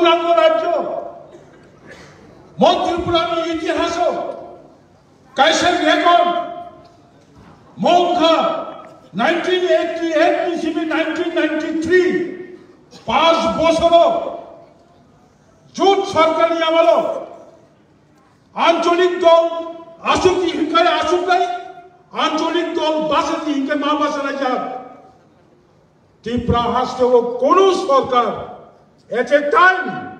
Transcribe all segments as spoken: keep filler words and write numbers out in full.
Tripura rajyo, mon Tripura ni itihaso kaisa record mongkha nineteen eighty-eight ni simi nineteen ninety-three, pas bosoro jut sarkar ni amalo ancholik dol asuk ni hinkai asuk nai, ancholik dol basa ni hinkai ma basa nai jak. Tripura haste o kono sarkar at a time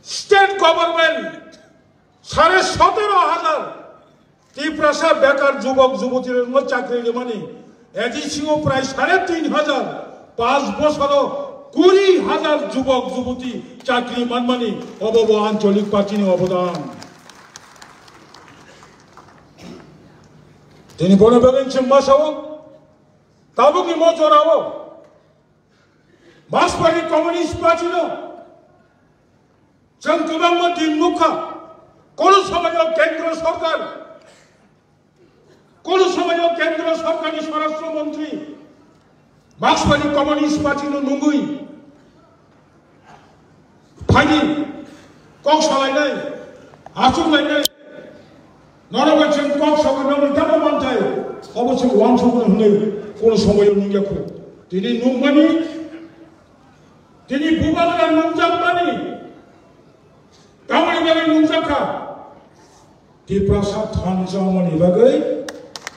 state government sare sotero hajar Tiprasa bekar jubok jubutirokno chakri rimani, A D C o prai sare tin hajar, pas bosoro kuri hajar jubok jubuti chakri manmani, obo bo ancholik party ni obodan. Tini bono bagwi chwng masao, tabukni mo jorao Markswari Communist Party no chwng kwbangma din nukha. Kono somoyo Kendro Sorkar, kono somoyo Kendro Sorkarni Swarashtra Montri Markswari Communist Party no nungwi phaidi kok salainai, achuknainai. Norok bai chwng kok sawi nokni dama manthai, obo chwng uansukno hwnwi kono somoyo nungya kho. Tini nungmani, tini bubagra nungjakmani, tamoni bagwi nungjakha? Tiprasa thansa wngmani bagwi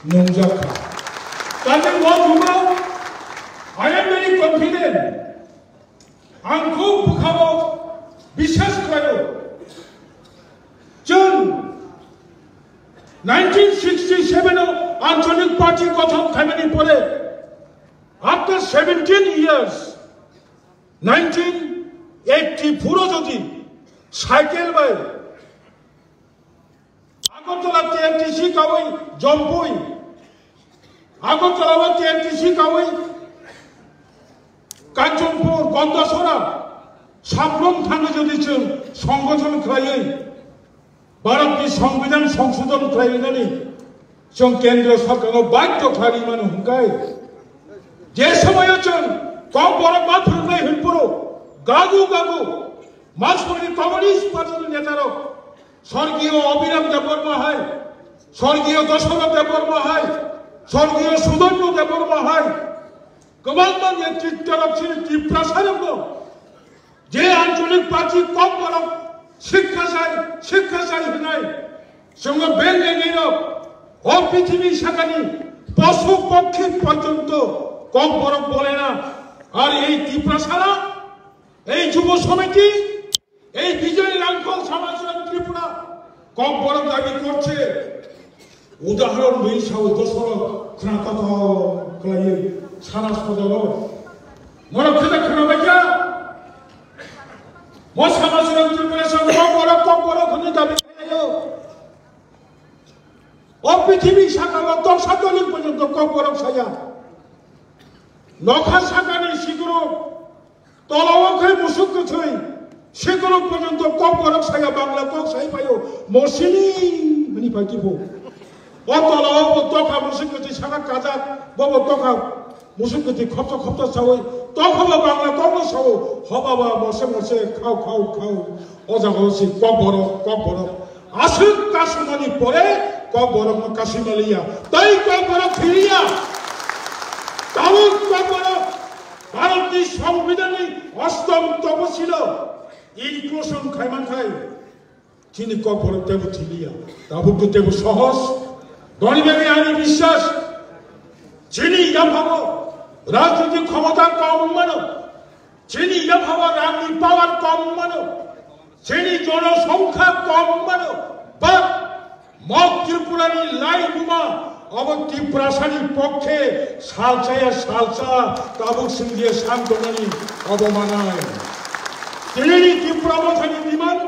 nungjakha. Tani mo bubagra, I am very confident. Ang khub bwkhao biswas khlaio. Chwng nineteen sixty-seven o Anchalik Party gothon khaimani pore, after seventeen years, nineteen eighty-four o jodi cycle bai Agartala T N T C kawi Jompui, Agartala T N T C kawi Kanchanpur, Gandachara, Sabrum thangwi jodi chwng songgothon khlaiwi Bharatni Songbidan Songshodhon khlaiwi nani chwng Kendra Sorkarno badhyo khlaiwi mano hwnkhai. Je somoyo chwng Kokborok ma phwrwngnai hwnphuru gagu gagu Markswari Communist Party ni netarok, Sorgiyo Abhiram Debbarma hai, Sorgiyo Dasarath Debbarma hai, Sorgiyo Sudhanyo Debbarma hai, kwbangma netritwarok chini Tiprasarokno je Anchalik Party Kokborok sikha chai, sikha chai hwnwi chwngno bel lengnai rok, o prithibi sakani posu pokhi porjonto Kokborok bolena, ar ei Tiprasara, ei Jubo Samiti, এই বিজয় রাংখল সমাজের ত্রিপুরা কম বড় দাবি করছে। উদাহরণ রয়েছে, দোসর খনা কত কলাই সারা সদর মনে খেতে খনা বাইজা। মো সমাজের ত্রিপুরা সব কম বড়, কম বড় খনি দাবি খাইও। ও পৃথিবী শাখা বা দশ হাজার পর্যন্ত কম বড় সাজা। নখা শাখানি শিখরো Tolao khai musuk kwthwi, sekono porjonto Kokborok saya Bangla kok sai paio, mosini hwnwi pai tipo. O tolao bo tokha musuk kwthwi sana kajak, bo bo tokha musuk kwthwi khopsa khopsa sawi, tokha bo Bangla kokno sao, hoba ba mose mose khao khao khao, o jaga o si Kokborok, Kokborok. Aswk kasumani pore Kokborokno kasima liya. Tai Kokborok thiliya. Tabuk Kokborok Bharatni Songbidanni ostom topsilo inclusion khaimankhai chini Kokborok teibo thiliya. Tabuk to teibo sohos. Doni bagwi ani biswas. Chini yaphago rajnitik khomota kom mano. Chini yaphago rangni power kom mano. Chini jonosongkha kom mano, but Mok Tripurani laibuma obo Tiprasani pokhe salchaya salcha tabuk singje sam tongnani obo manai. Tinini Tripura mothani demand